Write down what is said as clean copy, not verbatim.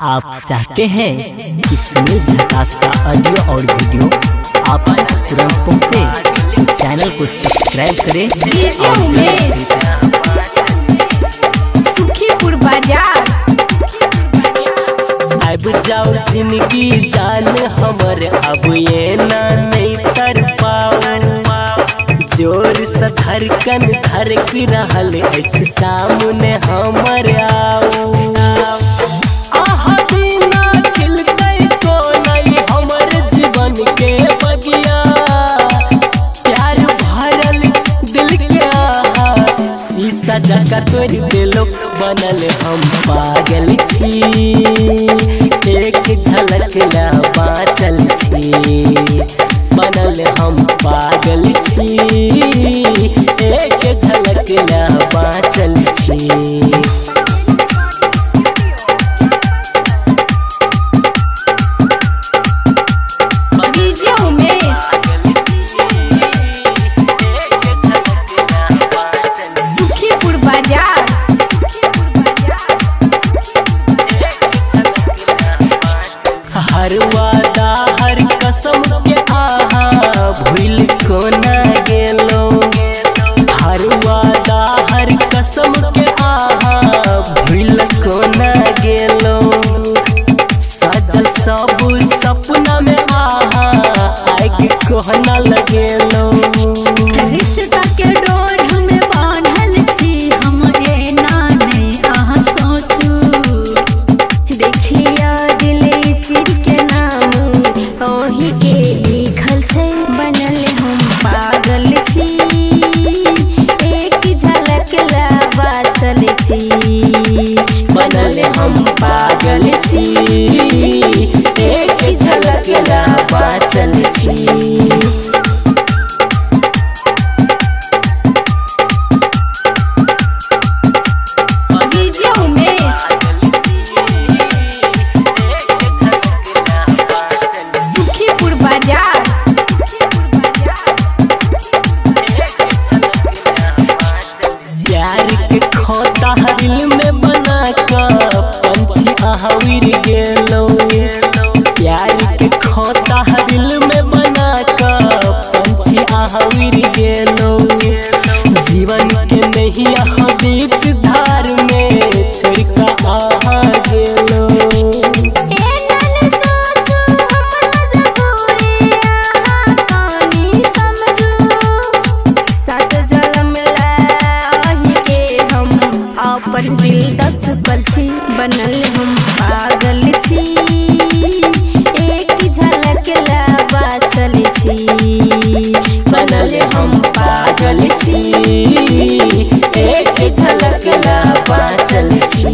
आप चाहते हैं कि सुनील झकास का ऑडियो और वीडियो आप तक तुरंत पहुंचे, तो चैनल को सब्सक्राइब करें। डीजे उमेश, सुखीपुर बाजार। अब जाओ जिंदगी जान हमर, अब ये ना नहीं तर पाओ। जोर से धड़कन धड़क रहल अछि सामने हमर आओ। आहा बिना खिलतै को नहीं हमर जीवन के बगिया। प्यार भरल दिल के आहा शीशा जका तोड़ देलो, बनल हम पागल छी। एक झलक ला बाँचल छी, बनल हम पागल छी। एक झलक ला बाँचल छी। डीजे उमेश, सुखीपुर बाजार। हर वादा हर कसम के आहा भूल कोना गेलो। हर वादा हर कसम के आहा भूल कोना गेलो। सजल सब सपना में आहा आग कोहना लगेलो। रिश्ता के डोर हमें बांधल छी हम एना नहीं अहाँ सोचू। देखिया दिल चिर के नाम ओही के लिखल छै, बनल हम पागल छी। एक झलक ला बाँचल छी, बनल हम पागल छी। एक झलक ला बाँचल छी। डीजे उमेश, सुखीपुर बाजार। प्यार के खोता दिल में बना के पंछी अहाँ उड़ गेलो। प्यार के खोता दिल में बना के पंछी अहाँ उड़ गेलो। जीवन के नहीं अहाँ बीच धार में छोड़ के अहाँ गेलो। अपन दिल द चुकल छी, बनल हम पागल छी। एक झलक ला बाँचल छी, बनल हम पागल छी। एक झलक ला बाँचल छी।